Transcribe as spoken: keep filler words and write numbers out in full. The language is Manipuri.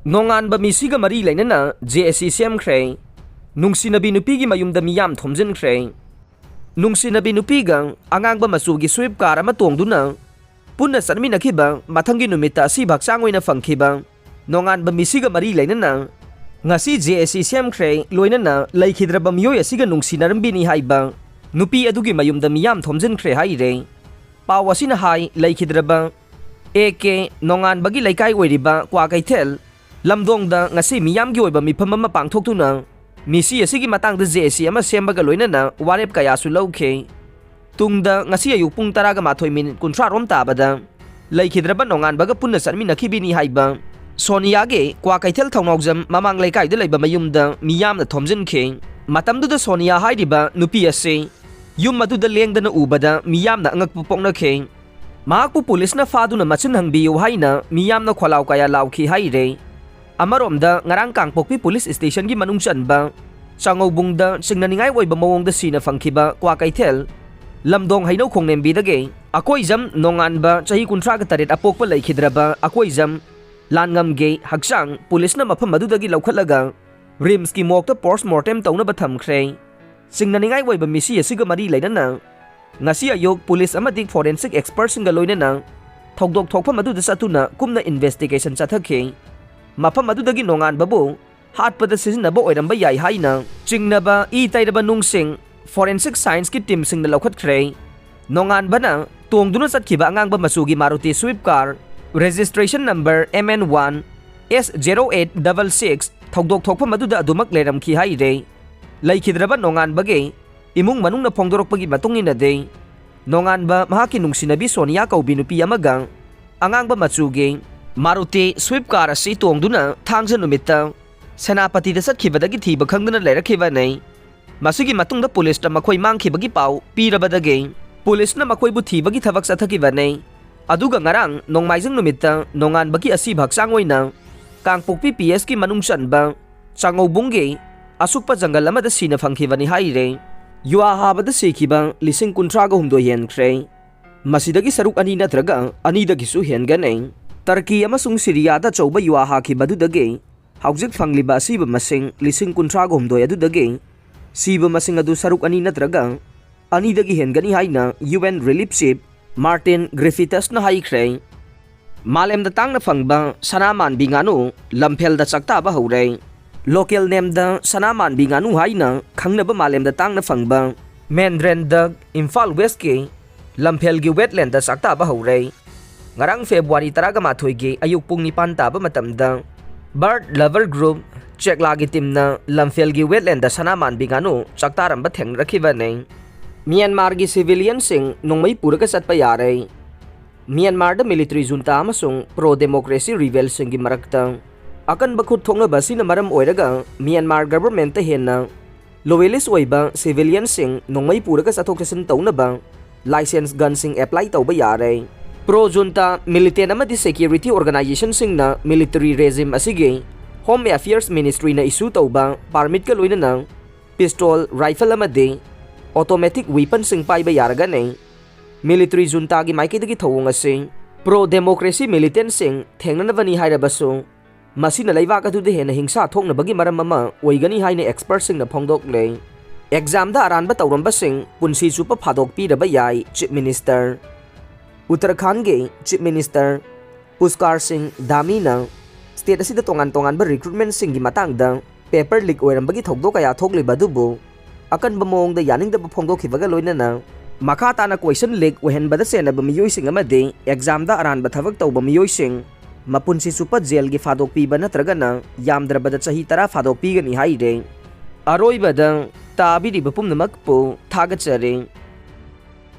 ꯅꯣꯡꯉꯥꯟꯕ ꯃꯤꯁꯤꯒ ꯃꯔꯤ ꯂꯩꯅꯅ ꯖꯦ ꯑꯦꯁ ꯁꯤ ꯁꯦꯝꯈ꯭ꯔꯦ꯫ ꯅꯨꯡꯁꯤꯅꯕꯤ ꯅꯨꯄꯤꯒꯤ ꯃꯌꯨꯝꯗ ꯃꯤꯌꯥꯝ ꯊꯣꯝꯖꯤꯟꯈ꯭ꯔꯦ꯫ ꯅꯨꯡꯁꯤꯅꯕꯤ ꯅꯨꯄꯤꯒ ꯑꯉꯥꯡꯕ ꯃꯆꯨꯒꯤ ꯁ꯭ꯋꯤꯞ ꯀꯥꯔ ꯑꯃ ꯇꯣꯡꯗꯨꯅ ꯄꯨꯟꯅ ꯆꯠꯃꯤꯟꯅꯈꯤꯕ ꯃꯊꯪꯒꯤ ꯅꯨꯃꯤꯠꯇ ꯑꯁꯤꯕ ꯍꯛꯆꯥꯡ ꯑꯣꯏꯅ ꯐꯪꯈꯤꯕ ꯅꯣꯡꯉꯥꯟꯕ ꯃꯤꯁꯤꯒ ꯃꯔꯤ ꯂꯩꯅꯅ ꯉꯁꯤ ꯖꯦ ꯑꯦꯁ ꯁꯤ ꯁꯦꯝꯈ꯭ꯔꯦ꯫ ꯂꯣꯏꯅꯅ ꯂꯩꯈꯤꯗ꯭ꯔꯕ ꯃꯤꯑꯣꯏ ꯑꯁꯤꯒ ꯅꯨꯡꯁꯤꯅꯔꯝꯕꯤꯅꯤ ꯍꯥꯏꯕ ꯅꯨꯄꯤ ꯑꯗꯨꯒꯤ ꯃꯌꯨꯝꯗ ꯃꯤꯌꯥꯝ ꯊꯣꯝꯖꯤꯟꯈ꯭ꯔꯦ ꯍꯥꯏꯔꯦ꯫ ꯄꯥꯎ ꯑꯁꯤꯅ ꯍꯥꯏ, ꯂꯩꯈꯤꯗ꯭ꯔꯕ ꯑꯦ ꯀꯦ ꯅꯣꯡꯉꯥꯟꯕꯒꯤ ꯂꯩꯀꯥꯏ ꯑꯣꯏꯔꯤꯕ ꯀ꯭ꯋꯥꯀꯩꯊꯦꯜ ꯂꯝꯗꯣꯡꯗ ꯉꯁꯤ ꯃꯤꯌꯥꯝꯒꯤ ꯑꯣꯏꯕ ꯃꯤꯐꯝ ꯑꯃ ꯄꯥꯡꯊꯣꯛꯇꯨꯅ ꯃꯤꯁꯤ ꯑꯁꯤꯒꯤ ꯃꯇꯥꯡꯗ ꯖꯦ ꯑꯦꯁ ꯁꯤ ꯑꯃ ꯁꯦꯝꯕꯒ ꯂꯣꯏꯅꯅ ꯋꯥꯔꯦꯞ ꯀꯌꯥꯁꯨ ꯂꯧꯈꯤ꯫ ꯇꯨꯡꯗ ꯉꯁꯤ ꯑꯌꯨꯛ ꯄꯨꯡ ꯇꯔꯥꯒ ꯃꯥꯊꯣꯏ ꯃꯤꯅꯤꯠ ꯀꯨꯟꯊ꯭ꯔꯥ ꯔꯣꯝ ꯇꯥꯕꯗ ꯂꯩꯈꯤꯗ꯭ꯔꯕ ꯅꯣꯡꯉꯥꯟꯕꯒ ꯄꯨꯟꯅ ꯆꯠꯃꯤꯟꯅꯈꯤꯕꯅꯤ ꯍꯥꯏꯕ ꯁꯣꯅꯤꯌꯥꯒꯤ ꯀ꯭ꯋꯥꯀꯩꯊꯦꯜ ꯊꯧꯅꯥꯎꯖꯝ ꯃꯃꯥꯡ ꯂꯩꯀꯥꯏꯗ ꯂꯩꯕ ꯃꯌꯨꯝꯗ ꯃꯤꯌꯥꯝꯅ ꯊꯣꯝꯖꯤꯟꯈꯤ꯫ ꯃꯇꯝꯗꯨꯗ ꯁꯣꯅꯤꯌꯥ ꯍꯥꯏꯔꯤꯕ ꯅꯨꯄꯤ ꯑꯁꯤ ꯌꯨꯝ ꯑꯗꯨꯗ ꯂꯦꯡꯗꯅ ꯎꯕꯗ ꯃꯤꯌꯥꯝꯅ ꯑꯉꯛꯄ ꯄꯣꯛꯅꯈꯤ꯫ ꯃꯍꯥꯛꯄꯨ ꯄꯨꯂꯤꯁꯅ ꯐꯥꯗꯨꯅ ꯃꯆꯤꯟ ꯍꯪꯕꯤꯌꯨ ꯍꯥꯏꯅ ꯃꯤꯌꯥꯝꯅ ꯈꯣꯜꯂꯥꯎ ꯀꯌꯥ ꯂꯥꯎꯈꯤ ꯍꯥꯏꯔꯦ꯫ ꯑꯃꯔꯣꯝꯗ, ꯉꯔꯥꯡ ꯀꯥꯡꯄꯣꯛꯄꯤ ꯄꯨꯂꯤꯁ ꯁ꯭ꯇꯦꯁꯟꯒꯤ ꯃꯅꯨꯡ ꯆꯟꯕ ꯆꯥꯉꯧꯕꯨꯡꯗ ꯆꯤꯡꯅꯅꯤꯡꯉꯥꯏ ꯑꯣꯏꯕ ꯃꯑꯣꯡꯗ ꯁꯤꯅ ꯐꯪꯈꯤꯕ ꯀ꯭ꯋꯥꯀꯩꯊꯦꯜ ꯂꯝꯗꯣꯡ ꯍꯩꯅꯧ ꯈꯣꯡꯂꯦꯝꯕꯤꯗꯒꯤ ꯑꯀꯣꯏꯖꯝ ꯅꯣꯡꯉꯥꯟꯕ, ꯆꯍꯤ ꯀꯨꯟꯊ꯭ꯔꯥꯒ ꯇꯔꯦꯠ ꯑꯄꯣꯛꯄ, ꯂꯩꯈꯤꯗ꯭ꯔꯕ ꯑꯀꯣꯏꯖꯝ ꯂꯥꯟꯉꯝꯒꯤ ꯍꯛꯆꯥꯡ ꯄꯨꯂꯤꯁꯅ ꯃꯐꯝ ꯑꯗꯨꯗꯒꯤ ꯂꯧꯈꯠꯂꯒ ꯔꯤꯝꯁꯀꯤ ꯃꯣꯔꯒꯇ ꯄꯣꯁꯠꯃꯣꯔꯇꯦꯝ ꯇꯧꯅꯕ ꯊꯝꯈ꯭ꯔꯦ꯫ ꯆꯤꯡꯅꯅꯤꯡꯉꯥꯏ ꯑꯣꯏꯕ ꯃꯤꯁꯤ ꯑꯁꯤꯒ ꯃꯔꯤ ꯂꯩꯅꯅ ꯉꯁꯤ ꯑꯌꯨꯛ ꯄꯨꯂꯤꯁ ꯑꯃꯗꯤ ꯐꯣꯔꯦꯟꯁꯤꯛ ꯑꯦꯛꯁꯄꯔꯠꯁꯤꯡꯒ ꯂꯣꯏꯅꯅ ꯊꯧꯗꯣꯛ ꯊꯣꯛꯐꯝ ꯑꯗꯨꯗ ꯆꯠꯇꯨꯅ ꯀꯨꯞꯅ ꯏꯟꯚꯦꯁꯇꯤꯒꯦꯁꯟ ꯆꯠꯊꯈꯤ꯫ ꯃꯐꯝ ꯑꯗꯨꯗꯒꯤ ꯅꯣꯡꯉꯥꯟꯕꯕꯨ ꯍꯥꯠꯄꯗ ꯁꯤꯖꯤꯟꯅꯕ ꯑꯣꯏꯔꯝꯕ ꯌꯥꯏ ꯍꯥꯏꯅ ꯆꯤꯡꯅꯕ ꯏ ꯇꯩꯔꯕ ꯅꯨꯡꯁꯤꯡ ꯐꯣꯔꯦꯟꯁꯤꯛ ꯁꯥꯏꯟꯁꯀꯤ ꯇꯤꯝꯁꯤꯡꯅ ꯂꯧꯈꯠꯈ꯭ꯔꯦ꯫ ꯅꯣꯡꯉꯥꯟꯕꯅ ꯇꯣꯡꯗꯨꯅ ꯆꯠꯈꯤꯕ ꯑꯉꯥꯡꯕ ꯃꯆꯨꯒꯤ Maruti Swift car, registration number M N one S zero eight double six, ꯊꯧꯗꯣꯛ ꯊꯣꯛꯐꯝ ꯑꯗꯨꯗ ꯑꯗꯨꯃꯛ ꯂꯩꯔꯝꯈꯤ ꯍꯥꯏꯔꯦ꯫ ꯂꯩꯈꯤꯗ꯭ꯔꯕ ꯅꯣꯡꯉꯥꯟꯕꯒꯤ ꯏꯃꯨꯡ ꯃꯅꯨꯡꯅ ꯐꯣꯡꯗꯣꯔꯛꯄꯒꯤ ꯃꯇꯨꯡ ꯏꯟꯅꯗꯤ, ꯅꯣꯡꯉꯥꯟꯕ ꯃꯍꯥꯛꯀꯤ ꯅꯨꯡꯁꯤꯅꯕꯤ ꯁꯣꯅꯤꯌꯥ ꯀꯧꯕꯤ ꯅꯨꯄꯤ ꯑꯃꯒ ꯑꯉꯥꯡꯕ ꯃꯆꯨꯒꯤ ꯃꯥꯔꯨꯇꯤ ꯁ꯭ꯋꯤꯐ ꯀꯥꯔ ꯑꯁꯤ ꯇꯣꯡꯗꯨꯅ ꯊꯥꯡꯖ ꯅꯨꯃꯤꯠꯇ ꯁꯦꯅꯥꯄꯇꯤꯗ ꯆꯠꯈꯤꯕꯗꯒꯤ ꯊꯤꯕ ꯈꯪꯗꯅ ꯂꯩꯔꯛꯈꯤꯕꯅꯤ꯫ ꯃꯁꯤꯒꯤ ꯃꯇꯨꯡꯗ ꯄꯨꯂꯤꯁꯇ ꯃꯈꯣꯏ ꯃꯥꯡꯈꯤꯕꯒꯤ ꯄꯥꯎ ꯄꯤꯔꯕꯗꯒꯤ ꯄꯨꯂꯤꯁꯅ ꯃꯈꯣꯏꯕꯨ ꯊꯤꯕꯒꯤ ꯊꯕꯛ ꯆꯠꯊꯈꯤꯕꯅꯤ꯫ ꯑꯗꯨꯒ ꯉꯔꯥꯡ ꯅꯣꯡꯃꯥꯏꯖꯤꯡ ꯅꯨꯃꯤꯠꯇ ꯅꯣꯡꯉꯥꯟꯕꯒꯤ ꯑꯁꯤꯕ ꯍꯛꯆꯥꯡ ꯑꯣꯏꯅ ꯀꯥꯡꯄꯣꯛꯄꯤ ꯄꯤ ꯑꯦꯁꯀꯤ ꯃꯅꯨꯡ ꯆꯟꯕ ꯆꯥꯉꯧꯕꯨꯡꯒꯤ ꯑꯁꯨꯛꯄ ꯖꯪꯒꯜ ꯑꯃꯗ ꯁꯤꯅ ꯐꯪꯈꯤꯕꯅꯤ ꯍꯥꯏꯔꯦ꯫ ꯌꯨꯍꯥ ꯍꯥꯕꯗ ꯁꯤꯈꯤꯕ ꯂꯤꯁꯤꯡ ꯀꯨꯟꯊ꯭ꯔꯥꯒ ꯍꯨꯝꯗꯣꯏ ꯍꯦꯟꯈ꯭ꯔꯦ꯫ ꯃꯁꯤꯗꯒꯤ ꯁꯔꯨꯛ ꯑꯅꯤ ꯅꯠꯇ꯭ꯔꯒ ꯑꯅꯤꯗꯒꯤꯁꯨ ꯍꯦꯟꯒꯅꯤ꯫ ꯇꯔꯀꯤ ꯑꯃꯁꯨꯡ ꯁꯤꯔꯤꯌꯥꯗ ꯑꯆꯧꯕ ꯌꯨꯍꯥ ꯍꯥꯈꯤꯕ ꯑꯗꯨꯗꯒꯤ ꯍꯧꯖꯤꯛ ꯐꯪꯂꯤꯕ ꯑꯁꯤꯕ ꯃꯁꯤꯡ ꯂꯤꯁꯤꯡ ꯀꯨꯟꯊ꯭ꯔꯥꯒ ꯍꯨꯝꯗꯣꯏ ꯑꯗꯨꯗꯒꯤ ꯁꯤꯕ ꯃꯁꯤꯡ ꯑꯗꯨ ꯁꯔꯨꯛ ꯑꯅꯤ ꯅꯠꯇ꯭ꯔꯒ ꯑꯅꯤꯗꯒꯤ ꯍꯦꯟꯒꯅꯤ ꯍꯥꯏꯅ U N relief chief Martin ꯒ꯭ꯔꯤꯐꯤꯇꯁꯅ ꯍꯥꯏꯈ꯭ꯔꯦ꯫ ꯃꯥꯂꯦꯝꯗ ꯇꯥꯡꯅ ꯐꯪꯕ ꯁꯅꯥ ꯃꯥꯟꯕꯤ ꯉꯥꯅꯨ ꯂꯝꯐꯦꯜꯗ ꯆꯥꯛꯇꯥꯕ ꯍꯧꯔꯦ꯫ ꯂꯣꯀꯦꯜ ꯅꯦꯝꯗ ꯁꯅꯥ ꯃꯥꯟꯕꯤ ꯉꯥꯅꯨ ꯍꯥꯏꯅ ꯈꯪꯅꯕ ꯃꯥꯂꯦꯝꯗ ꯇꯥꯡꯅ ꯐꯪꯕ ꯃꯦꯟꯗ꯭ꯔꯦꯟꯗ ꯏꯝꯐꯥꯜ ꯋꯦꯁꯀꯤ ꯂꯝꯐꯦꯜꯒꯤ ꯋꯦꯠꯂꯦꯟꯗ ꯆꯥꯛꯇꯥꯕ ꯍꯧꯔꯦ꯫ ꯉꯔꯥꯡ ꯐꯦꯕ꯭ꯔꯨꯋꯥꯔꯤ ꯇꯔꯥꯃꯥꯊꯣꯏꯒꯤ ꯑꯌꯨꯛ ꯄꯨꯡ ꯅꯤꯄꯥꯟ ꯇꯥꯕ ꯃꯇꯝꯗ ꯕꯥꯔꯗ ꯂꯚꯔ ꯒ꯭ꯔꯨꯞ ꯆꯦꯛꯂꯥꯒꯤ ꯇꯤꯝꯅ ꯂꯝꯐꯦꯜꯒꯤ ꯋꯦꯠꯂꯦꯟꯗ ꯁꯅꯥ ꯃꯥꯟꯕꯤ ꯉꯥꯅꯨ ꯆꯥꯛꯇꯥꯔꯝꯕ ꯊꯦꯡꯅꯔꯛꯈꯤꯕꯅꯤ꯫ ꯃ꯭ꯌꯥꯟꯃꯥꯔꯒꯤ ꯁꯤꯚꯤꯂꯤꯌꯟꯁꯤꯡ ꯅꯣꯡꯃꯩ ꯄꯨꯔꯒ ꯆꯠꯄ ꯌꯥꯔꯦ꯫ ꯃ꯭ꯌꯥꯟꯃꯥꯔꯗ ꯃꯤꯂꯤꯇꯔꯤ ꯖꯨꯟꯇꯥ ꯑꯃꯁꯨꯡ ꯄ꯭ꯔꯣ ꯗꯦꯃꯣꯀ꯭ꯔꯦꯁꯤ ꯔꯤꯕꯦꯜꯁꯤꯡꯒꯤ ꯃꯔꯛꯇ ꯑꯀꯟꯕ ꯈꯨꯠ ꯊꯣꯛꯅꯕ ꯑꯁꯤꯅ ꯃꯔꯝ ꯑꯣꯏꯔꯒ ꯃ꯭ꯌꯥꯟꯃꯥꯔ ꯒꯚꯔꯟꯃꯦꯟꯠꯇ ꯍꯦꯟꯅ ꯂꯣꯌꯦꯂꯤꯁ ꯑꯣꯏꯕ ꯁꯤꯚꯤꯂꯤꯌꯟꯁꯤꯡ ꯅꯣꯡꯃꯩ ꯄꯨꯔꯒ ꯆꯠꯊꯣꯛ ꯆꯠꯁꯤꯟ ꯇꯧꯅꯕ ꯂꯥꯏꯁꯦꯟꯁ ꯒꯟꯁꯤꯡ ꯑꯦꯄ꯭ꯂꯥꯏ ꯇꯧꯕ ꯌꯥꯔꯦ꯫ ꯄ꯭ꯔꯣ ꯖꯨꯟꯇꯥ ꯃꯤꯂꯤꯇꯦꯟ ꯑꯃꯗꯤ ꯁꯦꯀ꯭ꯌꯨꯔꯤꯇꯤ ꯑꯣꯔꯒꯅꯥꯏꯖꯦꯁꯟꯁꯤꯡꯅ ꯃꯤꯂꯤꯇꯔꯤ ꯔꯦꯖꯤꯝ ꯑꯁꯤꯒꯤ ꯍꯣꯝ ꯑꯦꯐꯤꯌꯔꯁ ꯃꯤꯅꯤꯁꯇ꯭ꯔꯤꯅ ꯏꯁꯨ ꯇꯧꯕ ꯄꯥꯔꯃꯤꯠꯀ ꯂꯣꯏꯅꯅ ꯄꯤꯁꯇꯣꯜ, ꯔꯥꯏꯐꯜ ꯑꯃꯗꯤ ꯑꯣꯇꯣꯃꯦꯇꯤꯛ ꯋꯤꯄꯟꯁꯤꯡ ꯄꯥꯏꯕ ꯌꯥꯔꯒꯅꯤ꯫ ꯃꯤꯂꯤꯇꯔꯤ ꯖꯨꯟꯇꯥꯒꯤ ꯃꯥꯏꯀꯩꯗꯒꯤ ꯊꯧꯑꯣꯡ ꯑꯁꯤ ꯄ꯭ꯔꯣ ꯗꯦꯃꯣꯀ꯭ꯔꯦꯁꯤ ꯃꯤꯂꯤꯇꯦꯟꯁꯤꯡ ꯊꯦꯡꯅꯅꯕꯅꯤ ꯍꯥꯏꯔꯕꯁꯨ, ꯃꯁꯤꯅ ꯂꯩꯕꯥꯛ ꯑꯗꯨꯗ ꯍꯦꯟꯅ ꯍꯤꯡꯁꯥ ꯊꯣꯛꯅꯕꯒꯤ ꯃꯔꯝ ꯑꯃ ꯑꯣꯏꯒꯅꯤ ꯍꯥꯏꯅ ꯑꯦꯛꯁꯄꯔꯠꯁꯤꯡꯅ ꯐꯣꯡꯗꯣꯛꯂꯦ꯫ ꯑꯦꯛꯖꯥꯝꯗ ꯑꯔꯥꯟꯕ ꯇꯧꯔꯝꯕꯁꯤꯡ ꯄꯨꯟꯁꯤ ꯆꯨꯞꯄ ꯐꯥꯗꯣꯛꯄꯤꯔꯕ ꯌꯥꯏ, chief minister. ꯎꯠꯇꯔꯈꯥꯟꯗꯒꯤ chief minister Pushkar ꯁꯤꯡ ꯙꯥꯃꯤꯅ ꯁ꯭ꯇꯦꯠ ꯑꯁꯤꯗ ꯇꯣꯉꯥꯟ ꯇꯣꯉꯥꯟꯕ ꯔꯤꯀ꯭ꯔꯨꯠꯃꯦꯟꯠꯁꯤꯡꯒꯤ ꯃꯇꯥꯡꯗ ꯄꯦꯄꯔ ꯂꯤꯛ ꯑꯣꯏꯔꯝꯕꯒꯤ ꯊꯧꯗꯣꯛ ꯀꯌꯥ ꯊꯣꯛꯂꯤꯕ ꯑꯗꯨꯕꯨ ꯑꯀꯟꯕ ꯃꯑꯣꯡꯗ ꯌꯥꯅꯤꯡꯗꯕ ꯐꯣꯡꯗꯣꯛꯈꯤꯕꯒ ꯂꯣꯏꯅꯅ ꯃꯈꯥ ꯇꯥꯅ ꯀꯣꯏꯁꯟ ꯂꯤꯛ ꯑꯣꯏꯍꯟꯕꯗ ꯆꯦꯟꯅꯕ ꯃꯤꯑꯣꯏꯁꯤꯡ ꯑꯃꯗꯤ ꯑꯦꯛꯖꯥꯝꯗ ꯑꯔꯥꯟꯕ ꯊꯕꯛ ꯇꯧꯕ ꯃꯤꯑꯣꯏꯁꯤꯡ ꯃꯄꯨꯟꯁꯤ ꯆꯨꯞꯄ ꯖꯦꯜꯒꯤ ꯐꯥꯗꯣꯛꯄꯤꯕ ꯅꯠꯇ꯭ꯔꯒꯅ ꯌꯥꯝꯗ꯭ꯔꯕꯗ ꯆꯍꯤ ꯇꯔꯥ ꯐꯥꯗꯣꯛꯄꯤꯒꯅꯤ ꯍꯥꯏꯔꯦ꯫ ꯑꯔꯣꯏꯕꯗ ꯇꯥꯕꯤꯔꯤꯕ ꯄꯨꯝꯅꯃꯛꯄꯨ ꯊꯥꯒꯠꯆꯔꯤ꯫